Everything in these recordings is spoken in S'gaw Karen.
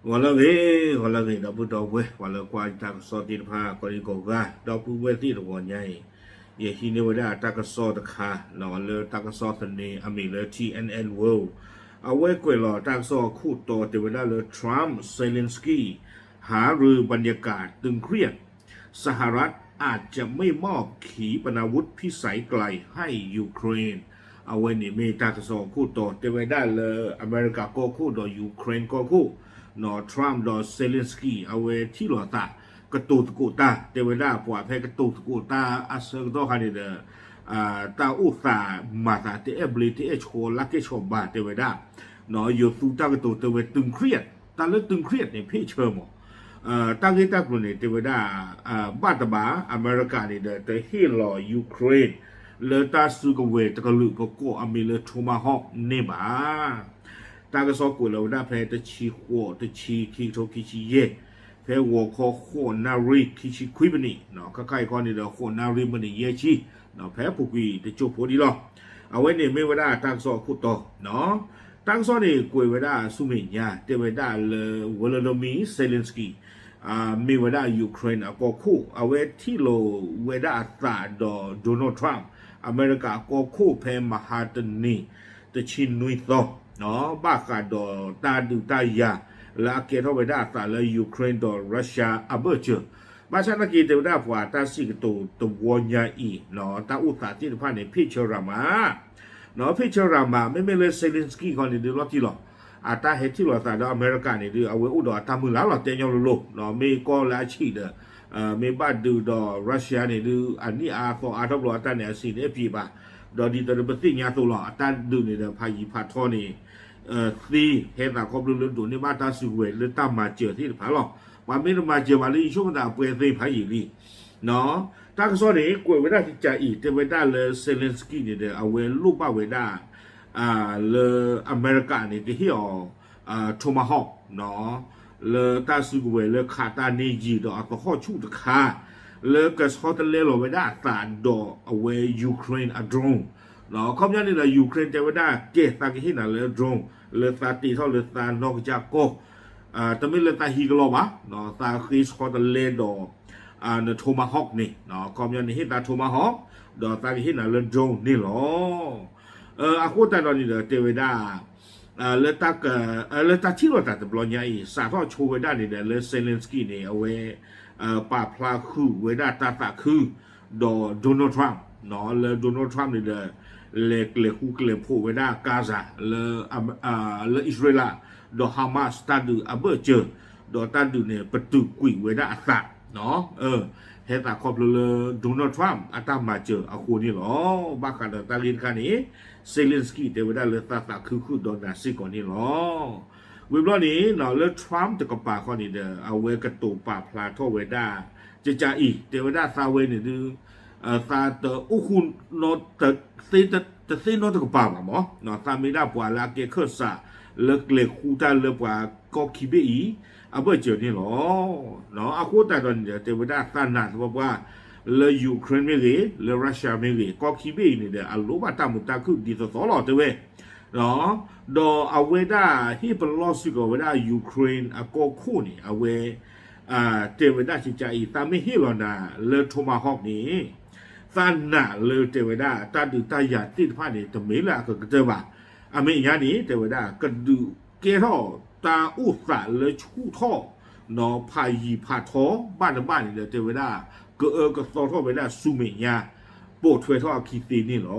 ဂီၤလၢအဂ့ၤ, ဂီၤလၢအဂ့ၤ ဒီပုၢ်ဒီဝဲၢ် ပှၤလၢကွၢ်တၢ်ကစီၣ်သ့ၣ်တဖၣ် ကိးဒံကိးဂၤ ဒီပုၢ်ဝဲၢ်သ့ၣ်တဂီၤညါအံၤ, ယဟံးန့ၢ်ဝဲဒၣ်တၢ်ကစီၣ်တခါ လၢတၢ်ကစီၣ်သန့ အမံၤလၢ T N N World အဝဲကွဲးလီၤတၢ်ကစီၣ်အခိၣ်တီတဲဝဲဒၣ်လၢ Trump Zelenskyy หารือบรรยากาศตึงเครียด สหรัฐอาจจะไม่มอบขีปนาวุธพิสัยไกลให้ยูเครน အဝဲန့ၣ်မ့ၢ်တၢ်ကစီၣ်အခိၣ်တီတဲဝဲဒၣ်လၢ အမဲရကၤကီၢ်ခိၣ်ဒီး Ukraine ကီၢ်ခိၣ် Trump ဒီး Zelenskyy အဝဲထံၣ်လိာ်သး ကတိၤသကိးတၢ် တဲဝဲဒၣ်ပှၤဖဲကတိၤသကိးတၢ်အဆၢကတီၢ်ခါန့ၣ်ဒီး တၢ်အိၣ်သးမၤသးတအဲၣ်ဘျ့တအဲၣ်ဆှီလၢကဲၣ်ဆိးဘၣ်တဲဝဲဒၣ် ယိၤသူတၢ်ကတိၤတဲဝဲ ตึงเครียด တၢ်လၢ ตึงเครียด န့ၣ် ဖ့ၣ်ဆၢမး တၢ်ဂ့ၢ်တၢ်ကျိၤန့ၣ် တဲဝဲဒၣ် ဘၣ်တဘၣ် အမဲရကၤန့ၣ်ဒီး တဟ့ၣ်လီၤ Ukraine လၢတၢ်စုကဝဲၤတကလုာ်ကကိးအမံၤလၢ Tomahawk န့ၣ်ဘၣ်. တၢ်ကစီၣ်ကွဲးလီၤဝဲဒၣ်ဖဲတဆံဃိး တဆံခံကထိခံဆံယဲၢ် ဖဲဂီၤခီဃိးနၣ်ရံၣ်ခံဆံခွံမံးနံး ခါခါအံၤခီန့ၣ်ဒီး ဃိးနၣ်ရံၣ်မံးနံးယဲၢ်ဆံ ဖဲပူၤကွံာ်တစိၢ်ဖိဒံးလီၤ. အဝဲန့ၣ်မ့ၢ်ဝဲဒၣ်တၢ်ကစီၣ်အခိၣ်တီ တၢ်ကစီၣ်န့ၣ် ကွဲးဝဲဒၣ်ဆူမဲာ်ညါ တဲဝဲဒၣ်လၢ Volodymyr Zelenskyy မ့ၢ်ဝဲဒၣ် Ukraine အကီၢ်ခိၣ် အဝဲထံၣ်လိာ်ဝဲဒၣ်အသးဒီး Donald Trump အမဲရကၤအကီၢ်ခိၣ်ဖဲမဟါတနံၤ တဆံနွံသီ ဘၣ်ဃးဒီးတၢ်ဒုးတၢ်ယၤလၢအကဲထီၣ်ဝဲဒၣ်အသးလၢ Ukraine ဒီး Russia အဘၢၣ်စၢၤ ဘၣ်ဆၣ်သနာ်က့ တဲဝဲဒၣ်ပှၤတၢ်စံးကတိၤတဝီညါအံၤ တၢ်အိၣ်သးသ့ၣ်တဖၣ်န့ၣ် ဖ့ၣ်ဆၢရၤမး ဖ့ၣ်ဆၢရၤမး မ့မ့ၢ်လၢ Zelenskyy ခီန့ၣ်ဒုးလီၤတံၢ်လီၤ အတၢ်ဟဲထံၣ်လိာ်သးဒီးအမဲရကၤန့ၣ်ဒုး အဝဲအိၣ်ဒီးအတၢ်မုၢ်လၢ်လီၤ တဲညီလိၤလိၤ မ့ၢ်ကီၢ်လၢအဆံးဒီး မ့ၢ်ဘၣ်ဒုးဒီး Russia န့ၣ်ဒုး အနံၣ်အါအသီအါထီၣ်ဘျီ အတၢ်န့ၣ်အစံးန့ၣ်အပျံၤဘၣ် ဒီးဒ်သိးဒီးပသ့ၣ်ညါသိးလီၤ အတၢ်ဒုးန့ၣ်ဒီး ဖးယံၤဖးထီန့ၣ် သ့ ဟဲသးခီဖျိလၢဒိးန့ၢ်ဘၣ်တၢ်စုကဝဲၤလၢတၢ်မၤစၢၤသ့ၣ်တဖၣ်လီၤ. ပှၤမ့ၢ်တမၤစၢၤဘၣ်လၢယဆိကမိၣ်သးအပှဲၤသ့ဖးယံာ်လံ တၢ်ကစီၣ်န့ၣ် ကွဲးဝဲဒၣ်ကကးအံၤ တဲဝဲဒၣ်လၢ Zelenskyy န့ၣ်ဒီး အဝဲလိၣ်ဘၣ်ဝဲဒၣ် လၢအမဲရကၤန့ၣ် ကဟ့ၣ်အီၤ Tomahawk လၢတၢ်စုကဝဲၤလၢခးတၢ်န့ၢ်ယံၤဒီးအသဟီၣ်ဆူၣ်တခါ လၢကဆီတလဲလီၤဝဲဒၣ်အသးဒီးအဝဲ Ukraine အ drone ခီပညီန့ၣ်ဒီး Ukraine တဲဝဲဒၣ်ကဲသးကဟ့ၣ်နၤလၢ drone လၢသးတ့ထီၣ်လၢသးနီၢ်ကစၢ်ကီၢ် တမ့ၢ်လၢသးဟံးကလီဘၣ် သးဃ့ဆီတလဲဒီး န Tomahawk န့ၣ် ခီပညီန့ၣ်ဟ့ၣ်သး Tomahawk ဒီးသးကဟ့ၣ်နၤလၢ drone န့ၣ်လီၤ. အဃိသတးဒီးန့ၣ်ဒီး တဲဝဲဒၣ် လၢတၢ်ထံၣ်လိာ်သးတဘျီညါအံၤ စးထီၣ်ဆိဝဲဒၣ်န့ၣ်ဒီး လၢ Zelenskyy န့ၣ် အဝဲ ပာ်ဖျါဃုာ်ဝဲဒၣ်တၢ်သးခု ဒီး Donald Trump လၢ Donald Trump န့ၣ်ဒီး လဲၤကျဲၤဃူကျဲၤဖိးဝဲဒၣ် Gaza လၢ လၢအံၣ်စရ့လး ဒီး Hamas တၢ်ဒုးအဘၢၣ်စၢၤ ဒီးတၢ်ဒုးန့ၣ် ပတုာ်ကွံာ်ဝဲဒၣ်အသး ဟဲသးခီဖျိလၢ Donald Trump အတၢ်မၤစၢၤအဃိန့ၣ်လီၤ. ဘၣ်ဃးဒီးတၢ်ဂ့ၢ်တခါန့ၣ် Zelenskyy တဲဝဲဒၣ်လၢသးသးခုဃုာ်ဒီးနၤစ့ၢ်ကီးန့ၣ်လီၤ. ဝံၤဘျီန့ၣ် လၢ Trump တကပၤဃီန့ၣ်ဒီး အဝဲကတိၤပာ်ဖျါထီၣ်ဝဲဒၣ် ကကးအံၤ တဲဝဲဒၣ်သးဝဲန့ၣ်ဒုး သးတအိၣ်ဃူ တသ့နီတကပၤဘၣ်မး သးမ့ၢ်ဒၣ်ပှၤလၢအကဲခၢၣ်စးလၢကျဲၤဃူတၢ်လၢပှၤကီၢ်ခံဘ့ၣ်အံၤ အဘၢၣ်စၢၤန့ၣ်လီၤ. အဃိသတးဒီးန့ၣ်ဒီး တဲဝဲဒၣ်သးနာ်သပှၢ်ပှၢ် လၢ Ukraine မ့ၢ်ဂ့ၤ လၢ Russia မ့ၢ်ဂ့ၤ ကီၢ်ခံဘ့ၣ်အံၤန့ၣ်ဒီး အလိၣ်ဘၣ်တၢ်မုာ်တၢ်ခုၣ်ဒ်သိးသိးလီၤ တဲဝဲ ဒီးအဝဲဒၣ်ဟ့ၣ်ပလီၢ်စ့ၢ်ကီးဝဲဒၣ် Ukraine အကီၢ်ခိၣ်န့ၣ် အဝဲ တဲဝဲဒၣ်ကကးအံၤ သးမ့ၢ်ဟ့ၣ်လီၤနၤလၢ Tomahawk န့ၣ် သးနာ်လၢတဲဝဲဒၣ် တၢ်ဒုးတၢ်ယၤသ့ၣ်တဖၣ်န့ၣ် တမ့ၢ်လၢအကကတၢၢ်ဘၣ်. အမဲာ်ညါန့ၣ် တဲဝဲဒၣ် ကဒုးကဲထီၣ်တၢ်အိၣ်သးလၢဆူၣ်ထီၣ် ဖးယံၤဖးထီဘၣ်တဘၣ်န့ၣ်ဒီး တဲဝဲဒၣ် ကအၢကသီထီၣ်ဝဲဒၣ်ဆူမဲာ်ညါ ပိာ်ထွဲထီၣ်အခံသ့န့ၣ်လီၤ.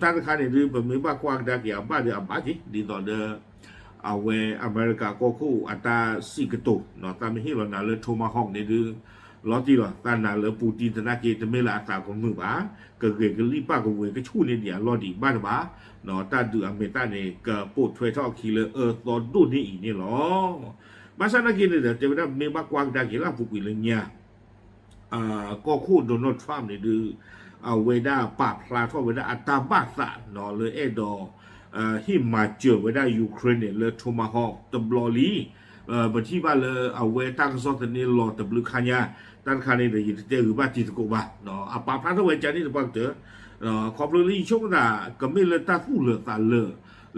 တၢ်တခါန့ၣ်ဒုး ပမ့ၢ်ဘၣ်ကွၢ်ကဒါက့ၤအဘၣ်ဒီးအဘၣ်က့ၤ ဒ်သိးဒီး အဝဲအမဲရကၤကီၢ်ခိၣ်အတၢ်စံးကတိၤ သးမ့ၢ်ဟ့ၣ်လီၤနၤလၢ Tomahawk န့ၣ်ဒုး လီၤတံၢ်လီၤ သးနာ်လၢ Putin သနာ်က့ တမ့ၢ်လၢအသးကမုာ်ဘၣ် ကဂဲၤကလံၣ်ပၣ်ကဝဲၤကဆူၣ်န့ၢ်ဒံးအလီၢ်ဒံးဘၣ်တဘၣ် တၢ်ဒုးအမဲာ်သၣ်န့ၣ် ကပိာ်ထွဲထီၣ်အခံလၢအၢသီဒိၣ်န့ၢ်အံၤန့ၣ်လီၤ. ဘၣ်ဆၣ်သနာ်က့န့ၣ်ဒီး တဲဝဲဒၣ်မ့ၢ်ဘၣ်ကွၢ်ကဒါက့ၤလၢအပူၤကွံာ်လၢညါ ကီၢ်ခိၣ် Donald Trump န့ၣ်ဒုး အဝဲဒၣ်ပာ်ဖျါထီၣ်ဝဲဒၣ်အတၢ်ဘၣ်သးလၢအဲၣ်ဒိး ဟ့ၣ်မၤစၢၤဝဲဒၣ် Ukraine န့ၣ် လၢ Tomahawk တဘျီလံ. ပထံၣ်ဘၣ်လၢအဝဲတၢ်ကစီၣ်သန့လီၤတဘျုးခါညါ တၢ်တခါန့ၣ်ဒီး ယတတဲဂ့ၤဘၣ်တံၤသကိးဘၣ် အပာ်ဖျါထီၣ်ဝဲကန့ၣ်တပှၢ်ကတၢၢ် ခီဖျိလၢယဆိကမိၣ်သး ကမ့ၢ်လၢတၢ်သူၣ်လၢာ်သးလၢာ်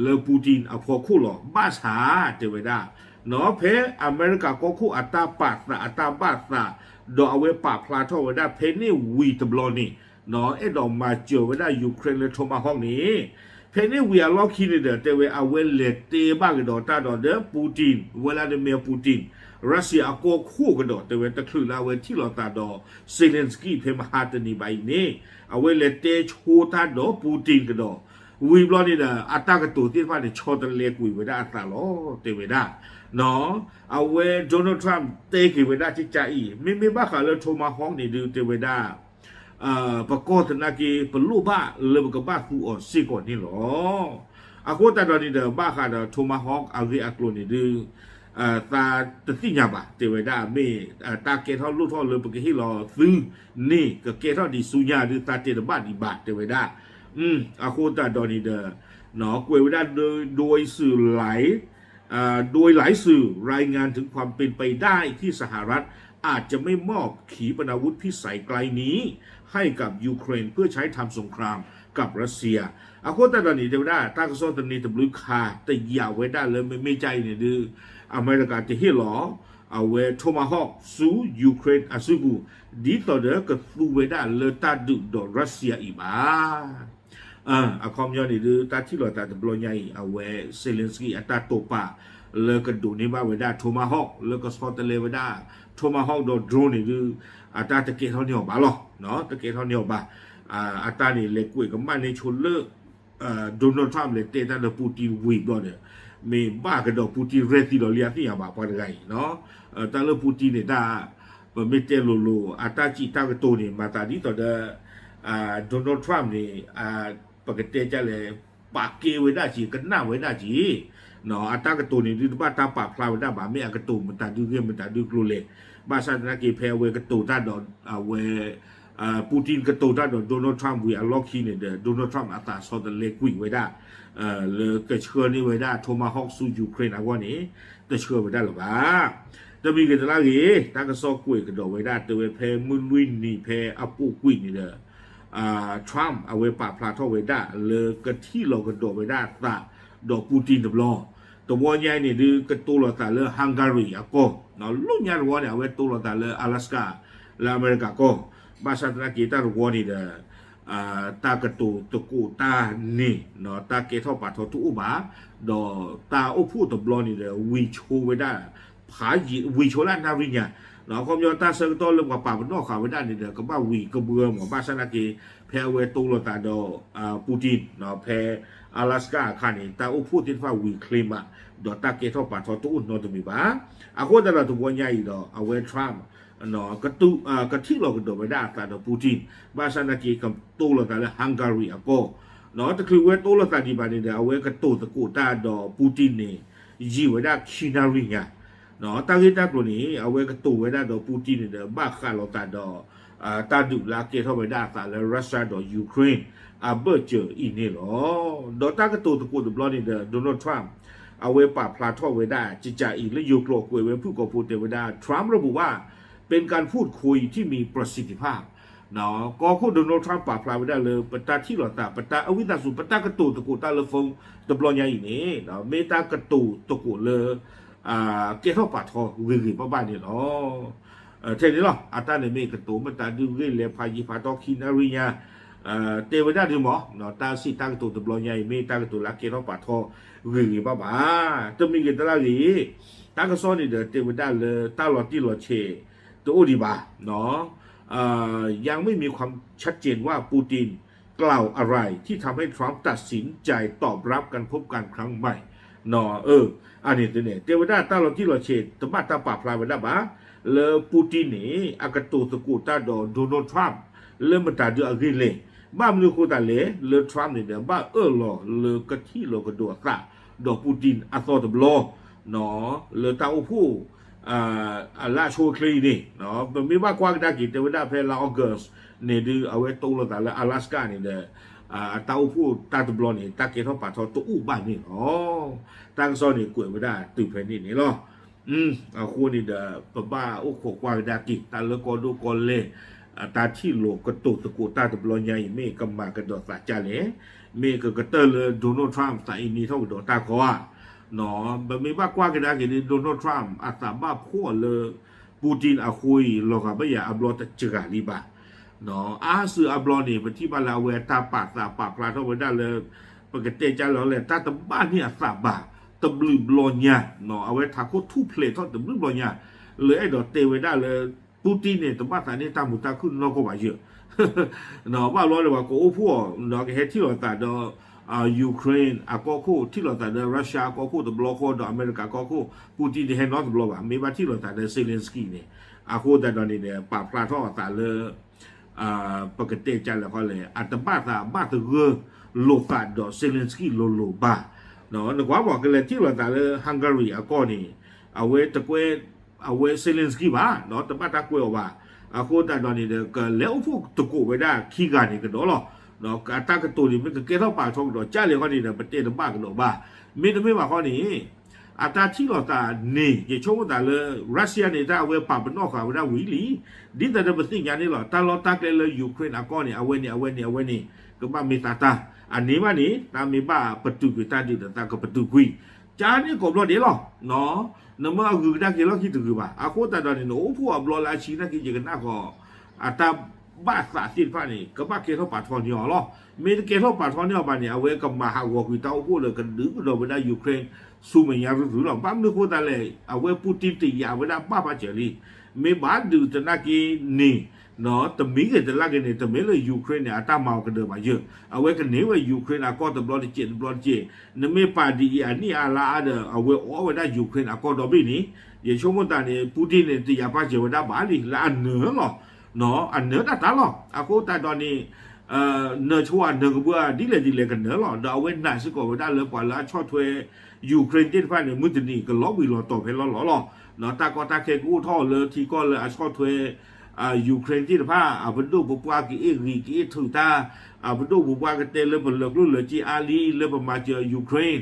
လၢ Putin အဖီခိၣ်လီၤ. ဘၣ်ဆၣ် တဲဝဲဒၣ် နီၢ် ဖဲအမဲရကၤကီၢ်ခိၣ်အတၢ်ပာ်သးအတၢ်ဘၣ်သး ဒီးအဝဲပာ်ဖျါထီၣ်ဝဲဒၣ် ဖဲန့ၣ်ဝံၤတဘျီန့ၣ် နီၢ် အဲၣ်ဒိးမၤစၢၤဝဲဒၣ် Ukraine လၢ Tomahawk န့ၣ် ဖဲန့ၣ်ဝံၤအလီၢ်ခံန့ၣ်ဒီး တဲဝဲအဝဲလဲၤတဲဘၣ်ကဒီးတၢ်ဒီး ဒီး Putin, Vladimir Putin, Russia အကီၢ်ခိၣ်ကဒီး တဲဝဲတချုးလၢအဝဲထံၣ်လိာ်သးဒီး Zelensky ဖဲမဟါတနံၤဘၣ်အံၤန့ၣ် အဝဲလဲၤတဲဆိတၢ်ဒီး Putin ကဒီး ဝံၤဘျီန့ၣ်ဒီး အတၢ်ကတိၤသ့ၣ်တဖၣ်န့ၣ် ဆီတလဲကွံာ်ဝဲဒၣ်အသးလီၤ တဲဝဲဒၣ်. နီၢ် အဝဲ Donald Trump တဲက့ၤဝဲဒၣ်ကကါအံၤ မ့မ့ၢ်ဘၣ်ဃးလၢ Tomahawk န့ၣ်ဒုး တဲဝဲဒၣ် ပကီၢ်သနာ်က့ ပလိၣ်ဘၣ်လၢပကဘၣ်သူအီၤစ့ၢ်ကီးန့ၣ်လီၤ. အဃိသတးဒီးန့ၣ်ဒီး ဘၣ်ဃးဒီး Tomahawk အဂ့ၢ်အကျိၤန့ၣ်ဒုး သးတသ့ၣ်ညါဘၣ် တဲဝဲဒၣ် မ့ၢ်တၢ်ကဲထီၣ်လိၣ်ထီၣ်လၢပကဟ့ၣ်လီၤသုန့ၣ် ကကဲထီၣ်ဒံးဆူညါဒုး သးတဲတဘၣ်ဒံးဘၣ် တဲဝဲဒၣ်. အဃိသတးဒီးန့ၣ်ဒီး ကွဲးဝဲဒၣ် โดยสื่อหลาย โดยหลายสื่อรายงานถึงความเป็นไปได้ที่สหรัฐอาจจะไม่มอบขีปนาวุธพิสัยไกลนี้ให้กับยูเครนเพื่อใช้ทำสงครามกับรัสเซีย အဃိသတးဒီးန့ၣ် တဲဝဲဒၣ် တၢ်ကစီၣ်သန့တဘျုးခါ တယာ်ဝဲဒၣ်လၢမ့မ့ၢ်ကါအံၤန့ၣ်ဒုး အမဲရကၤတဟ့ၣ်လီၤ အဝဲ Tomahawk ဆူ Ukraine အစုပူၤ ဒ်သိးဒီးကသူဝဲဒၣ်လၢတၢ်ဒုးဒီး Russia အံၤဘၣ်. အခီပညီန့ၣ်ဒုး တၢ်ထံၣ်လိာ်သးတဘျီညါအံၤ အဝဲ Zelensky အတၢ်တိာ်ပာ် လၢကဒိးန့ၢ်ဘၣ်ဝဲဒၣ် Tomahawk လၢကဆီတလဲဝဲဒၣ် Tomahawk ဒီး drone န့ၣ်ဒုး အတၢ်တကဲထီၣ်န့ၢ်အီၤဘၣ်လီၤ. တကဲထီၣ်န့ၢ်အီၤဘၣ်. အတၢ်န့ၣ် လဲၤကွဲးကမၣ်န့ၢ်ဆိလၢ Donald Trump လဲၤတဲတၢ်ဒီး Putin ဝံၤဘျီဒီး မ့ၢ်ဘၣ်ကဒီး Putin ရဲၣ်သံဒီးလံအသ့ၣ်ညါဘၣ် ပှၤတဂၤအံၤ တၢ်လၢ Putin န့ၣ် တၢ် ပမ့ၢ်တဲလိၤလိၤ အတၢ်စံးတၢ်ကတိၤန့ၣ် မၤသးဒ်သိးဒီး Donald Trump န့ၣ် ပကတဲဒ်လဲၣ် ပာ်ကဲဝဲဒၣ်က့ၤ ကနၣ်ဝဲဒၣ်က့ၤ အတၢ်ကတိၤန့ၣ်ဒုး တဘၣ်တၢ်ပာ်ဖျါဝဲဒၣ်ဘၣ် မ့ၢ်အကတိၤမတၤဒုဂ့ၢ်မတၤဒုကျိၤလဲၣ်. ဘၣ်ဆၣ်သနာ်က့ ဖဲအဝဲကတိၤတၢ်ဒီး အဝဲ Putin ကတိၤတၢ်ဒီး Donald Trump ဝံၤအလီၢ်ခံန့ၣ်ဒီး Donald Trump အသးဆီတလဲကွံာ်ဝဲဒၣ် လၢကဆှၢန့ၢ်ဝဲဒၣ် Tomahawk ဆူ Ukraine အဂီၢ်န့ၣ် တဆှၢဝဲဒၣ်လၢၤဘၣ်. တမံၤဂ့ၤတလါဂ့ၤ တၢ်ကစီၣ်ကွဲးကဒီးဝဲဒၣ် တဲဝဲဖဲမုၢ်လွံၢ်နံၤဖဲအပူၤကွံာ်န့ၣ်ဒီး Trump အဝဲပာ်ဖျါထီၣ်ဝဲဒၣ်လၢကထံၣ်လိာ်ကဒီးဝဲဒၣ်အသးဒီး Putin တဘျီ, တဝီညါအံၤန့ၣ်ဒုး ကတိၤလိာ်သးလၢ Hungary အကီၢ်, လၢညါတဝီန့ၣ် အဝဲတိၤလိာ်သးလၢ Alaska လၢအမဲရကၤကီၢ်, ဘၣ်ဆၣ်သနာ်က့တၢ်တဝီန့ၣ်ဒီး တၢ်ကတိၤသကိးတၢ်န့ၣ် တၢ်ကဲထီၣ်ပာ်ထီတအိၣ်ဘၣ်, ဒီးတၢ်အိၣ်ဖှိၣ်တဘျီန့ၣ်ဒီး ဝံၤဆိဝဲဒၣ် ဖးယံာ် ဝံၤဆိလၢနၣ်ရံၣ်ညါ, အခီပညီတၢ်ဆၢကတီၢ်လၢပှၤပာ်ပနီၣ်ဃာ်ဝဲဒၣ်န့ၣ်ဒီး ကဘၣ်ဝံၤကဘှၢမး, ဘၣ်ဆၣ်သနာ်က့ ဖဲအဝဲတိၤလိာ်သးဒီး Putin ဖဲ Alaska အခါန့ၣ် တၢ်အိၣ်ဖှိၣ်သ့ၣ်တဖၣ်ဝံၤချ့မး, ဒီးတၢ်ကဲထီၣ်ပာ်ထီတအိၣ်နီတမံၤဘၣ်. အဃိသတးဒီးတဝီညါအံၤဒီး အဝဲ Trump ကထံၣ်လိာ်ကဒီးဝဲဒၣ်အသးဒီး Putin, ဘၣ်ဆၣ်သနာ်က့ ကတိၤလိာ်သးလၢ Hungary အကီၢ်, တချုးဝဲတိၤလိာ်သးဒံးဘၣ်န့ၣ်ဒီး အဝဲကတိၤသကိးတၢ်ဒီး Putin န့ၣ် ယံာ်ဝဲဒၣ်ခံနၣ်ရံၣ်ညါ, တၢ်ဂ့ၢ်တၢ်ကျိၤန့ၣ် အဝဲကတိၤဝဲဒၣ်ဒီး Putin န့ၣ်ဒီး ဘၣ်ဃးလိာ်သးဒီး တၢ်ဒုးလၢအကဲထီၣ်ဝဲဒၣ်အသးလၢ Russia ဒီး Ukraine အဘၢၣ်စၢၤအံၤန့ၣ်လီၤ. ဒီးတၢ်ကတိၤသကိးတဘျီန့ၣ်ဒီး Donald Trump အဝဲပာ်ဖျါထီၣ်ဝဲဒၣ် ကကးအံၤလၢယိၤကျိာ်ကွဲးဝဲဖုၣ်ကိာ်ဖိတဲဝဲဒၣ် Trump ရပူၤဘၣ် เป็นการพูดคุยที่มีประสิทธิภาพ ကီၢ်ခိၣ် Donald Trump ပာ်ဖျါဝဲဒၣ်လၢ ပတၢ်ထံၣ်လိာ်သး ပတၢ်အဝံသးစူၤ ပတၢ်ကတိၤသကိးတၢ်လၢ phone တဘျီညါအံၤန့ၣ် မ့ၢ်တၢ်ကတိၤသကိးလၢ ကဲထီၣ်ပာ်ထီဂ့ၤဂ့ၤဘၣ်ဘၣ်န့ၣ်လီၤ. ထဲန့ၣ်လီၤ အတၢ်န့ၣ်မ့ၢ်ကတိၤမတၤဒုဂ့ၢ်လဲၤဖးယံာ်ဖးထီခံနၣ်ရံၣ်ညါ တဲဝဲဒၣ်ဒုမး တၢ်စံးတၢ်ကတိၤတဘျီညါအံၤ မ့ၢ်တၢ်ကတိၤလၢအကဲထီၣ်ပာ်ထီဂ့ၤဂ့ၤဘၣ်ဘၣ်. တမံၤဂ့ၤတလါဂ့ၤ တၢ်ကစီၣ်န့ၣ်ဒီးတဲဝဲဒၣ်လၢတၢ်လီၤတံၢ်လီၤဆဲးတအိၣ်ဒံးဘၣ် ยังไม่มีความชัดเจนว่าปูตินกล่าวอะไรที่ทำให้ทรัมป์ตัดสินใจตอบรับการพบกันครั้งใหม่ เออ อันนี้ตัวเนี่ย တဲဝဲဒၣ်တၢ်လီၤတံၢ်လီၤဆဲး တဘၣ်တၢ်ပာ်ဖျါဝဲဒၣ်ဘၣ် လၢ Putin န့ၣ် အကတိၤသကိးတၢ်ဒီး Donald Trump လၢမတၤဒုအဂ့ၢ်လဲၣ်. ဘၣ်မနုၤအဃိသတးလဲၣ် လၢ Trump န့ၣ်ဒီး ဘၣ်အၢၣ်လီၤလၢကထံၣ်လိာ်ကဒီးအသးဒီး Putin အသီတဘျီ လၢတၢ်အိၣ်ဖှိၣ် အလၢအဆိအချ့အံၤန့ၣ် ပမ့ၢ်ဘၣ်ကွၢ်ကဒါက့ၤ တဲဝဲဒၣ်ဖဲလါ August န့ၣ်ဒုး အဝဲတိၤလိာ်သးလၢ Alaska န့ၣ်ဒီး အတၢ်အိၣ်ဖှိၣ်တၢ်တဘျီန့ၣ် တၢ်ကဲထီၣ်ပာ်ထီတအိၣ်ဘၣ်န့ၣ်လီၤ. တၢ်ကစီၣ်န့ၣ်ကွဲးဝဲဒၣ်တုၤဖဲန့ၣ်န့ၣ်လီၤ. အဃိန့ၣ်ဒီး ပဘၣ်အိၣ်ခိးကွၢ်ကဒါက့ၤ တၢ်လၢကီဒိၣ်ကီလဲၢ် အတၢ်ထံၣ်လိာ်ကတိၤသကိးတၢ်တဘျီညါအံၤ မ့ၢ်ကမၤကဒီးသးကၢ်လဲၣ်, မ့ၢ်ကကတၢၢ်လၢ Donald Trump သးအံၤန့ၢ်ထီၣ်ကဒီးတၢ်ခီဧါ. ပမ့ၢ်ဘၣ်ကွၢ်ကဒါက့ၤလၢ Donald Trump အသးဘၣ်ဖှီၣ်လၢ Putin အဃိအံၤ လီၤဂာ်ဘၣ်ယၤအဘျီတစှၤလံဘၣ်. အါစုအဘျီန့ၣ် ပထံၣ်ဘၣ်လၢအဝဲအတၢ်ပာ်သးပာ်ဖျါထီၣ်ဝဲဒၣ်လၢ ပကတဲကၢ်လီၤလဲၣ် တၢ်တဘၣ်န့ၢ်အသးဘၣ် တဘျုးဘျီညါ, အဝဲထးခိၣ်ထူၣ်ဖျဲးထီၣ်တဘျုးဘျီညါ, လၢအဲၣ်ဒိးတဲဝဲဒၣ်လၢ Putin န့ၣ် တဘၣ်သးန့ၢ်တၢ်မုာ်တၢ်ခုၣ်နီၢ်ကီၢ်ဘၣ်ယဲၢ် ဘၣ်ဘျီဒီးပှၤကအိၣ်ဖှိၣ်အီၤ ကဟဲထံၣ်လိာ်သးဒီး Ukraine အကီၢ်ခိၣ် ထံၣ်လိာ်သးဒီး Russia အကီၢ်ခိၣ်တဘျီဃီဒီး အမဲရကၤကီၢ်ခိၣ် Putin န့ၣ်ဟဲနီတဘျီဘၣ်, မ့ၢ်ဘၣ်ထံၣ်လိာ်သးဒီး Zelensky န့ၣ်, အဃိသတးဒီးန့ၣ်ဒီး ပာ်ဖျါထီၣ်အသးလၢ ပကတဲကၢ်လဲၣ်ဃီလဲၣ် အတဘၣ်သးဘၣ်သဂၢၢ်လိာ်သးဒီး Zelensky လိၤလိၤဘၣ်. နကွၢ်ပှၤကလဲၤထံၣ်လိာ်သးလၢ Hungary အကီၢ်န့ၣ် အဝဲတကွဲ အဝဲ Zelensky ဘၣ်, တဘၣ်တၢ်ကွဲအီၤဘၣ်. အဃိသတးဒီးန့ၣ်ဒီး ကလဲၤအိၣ်ဖှိၣ်သကိးဝဲဒၣ်ခံဂၤန့ၣ်ကဒီးလီၤ. အတၢ်ကတိၤန့ၣ် မ့ၢ်ကကဲထီၣ်ပာ်ထီကဒီးကၢ်လဲၣ်ဃီန့ၣ်ဒီး ပတဲတဘၣ်ကဒီးဘၣ်. မ့တမ့ၢ်ဘၣ်ဃီန့ၣ် အတၢ်ထံၣ်လိာ်သးန့ၣ် ယဆိကမိၣ်သးလၢ Russia န့ၣ် တၢ်အဝဲပာ်ပနီၣ်ဃာ်ဝဲဒၣ်ဝံၤလံ. ဒ်သိးဒီးပသ့ၣ်ညါန့ၣ်လီၤ တၢ်လီၢ်တၢ်ကျဲလၢ Ukraine အကီၢ်န့ၣ် အဝဲန့ၣ် အဝဲန့ၣ် အဝဲန့ၣ် ကဘၣ်မ့ၢ်သးတၢ် အန့ၣ်ဘၣ်န့ၣ် တၢ်မ့ၢ်ဘၣ်ပတုာ်ကွံာ်တၢ်ဒုးဒီး သးကပတုာ်ကွံာ် ကၢ်န့ၣ်ကိးဘျီဒဲးလီၤ. နမ့ၢ်အဂုၤကဒါက့ၤလီၢ်ခံတဂ့ၤဘၣ်. အဃိသတးဒီးန့ၣ် နအိၣ်ဖှိၣ်အဘျီလၢအဆံးနာ်က့ ယကနၣ်ဃီ အတၢ်ဘၣ်သးသ့ၣ်တဖၣ်န့ၣ် ကဘၣ်ကဲထီၣ်ပာ်ထီန့ၢ်အီၤလီၤ. မ့ၢ်တကဲထီၣ်ပာ်ထီန့ၢ်အီၤဘၣ်န့ၣ် အဝဲကမၤဟးဂီၤကွံာ်တၢ်အိၣ်ဖှိၣ်လၢကဒုးကဒီးဝဲဒၣ် Ukraine ဆူမဲာ်ညါရုၢ်ရုၢ်လီၤ. ဘၣ်မနုၤအဃိသတးလဲၣ် အဝဲ Putin တယာ်ဝဲဒၣ်ဘၣ်ပာ်စၢၤလံ. မ့ၢ်ဘၣ်ဒုးသနာ်က့န့ၣ် တမံၤဂ့ၤတလၢ်ဂ့ၤန့ၣ် တမ့ၢ်လၢ Ukraine န့ၣ် အတၢ်မၤအီၤကဒၢးဘၣ်ယဲၢ် အဝဲကန့ၢ်ဝဲ Ukraine အကီၢ်တဘျီတစဲးတဘျီတစဲး, နမ့ၢ်ပာ်ဒ်အံၤအနံၣ်အါလါအါဒီး အဝဲအီၣ်ဝဲဒၣ် Ukraine အကီၢ်ဒီဘ့ၣ်န့ၣ် ယဆိကမိၣ်သးန့ၣ် Putin န့ၣ် တယာ်ပာ်စၢၤဝဲဒၣ်ဘၣ်လံ လၢအနၢၤလီၤ. အနၢၤတၢ်တၢ်လီၤ. အဃိသတးဒီးန့ၣ် နၢၤဆိအနၢၤကဘၢၣ် ဒ်လဲၣ်ဒ်လဲၣ်ကနၢၤလီၤ. ဒီးအဝဲနာ်စ့ၢ်ကီးဝဲဒၣ်လၢပှၤလၢအဆီၣ်ထွဲ Ukraine သ့ၣ်တဖၣ်န့ၣ် မုၢ်တနံၤ ကလီၤဘှံးလီၤတီၤဖဲလီၢ်လီၤလီၤ. တၢ်ကီတၢ်ခဲကအိၣ်ထီၣ်လၢထံကီၢ်လၢအဆီၣ်ထွဲ Ukraine သ့ၣ်တဖၣ် အပဒိၣ်ပပှၢ်ကအ့ၣ်ဂံၤကအ့ၣ်ထုးတၢ်, အပဒိၣ်ပပှၢ်ကတဲလၢပလၢာ်ကျိၣ်လၢာ်စ့အါလံ လၢပမၤစၢၤ Ukraine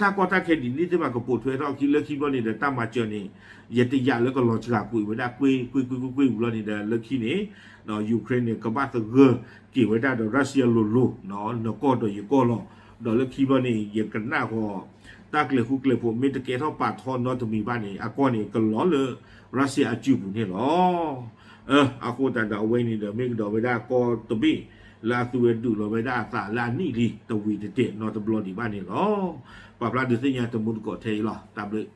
တၢ်ကီတၢ်ခဲဒ်န့ၣ်သ့ၣ်တဖၣ်ကပိာ်ထွဲထီၣ်ခံလၢခံဘျီန့ၣ်ဒီး တၢ်မၤစၢၤန့ၣ် ယတယာ်လၢကလီၤစှၤကွံာ်ဝဲဒၣ် ကွ့ၢ်ကွ့ၢ်ကွ့ၢ်ကွ့ၢ်ဝံၤလီၤန့ၣ်ဒီး လၢခံန့ၣ် Ukraine န့ၣ် ကဘၣ်သဂၢၢ်က့ၤဝဲဒၣ်ဒီး Russia လိၤလိၤ နကီၢ်ဒီးယကီၢ်လီၤ. ဒီးလၢခံဘျီန့ၣ် ယကနၣ်ဃီ တၢ်ကျဲၤဃူကျဲၤဖိး မ့ၢ်တကဲထီၣ်ပာ်ထီနီတမံၤဘၣ်န့ၣ် အကီၢ်န့ၣ် ကလီၤလၢ Russia အစုပူၤန့ၣ်လီၤ. အဃိသတးဒီးအဝဲန့ၣ်ဒီး မ့ၢ်ကဒီးဝဲဒၣ်ကီၢ်တဘ့ၣ် လၢအသုဝဲဒုးလီၤဝဲဒၣ်အသးလၢအနံၣ်လံ တဝံၤတတဲာ်နီတဘျီဒံးဘၣ်န့ၣ်လီၤ. ပာ်ဖျါဒုးသ့ၣ်ညါတမူတကိးထဲအံၤလီၤ. တၢ်ဘျုး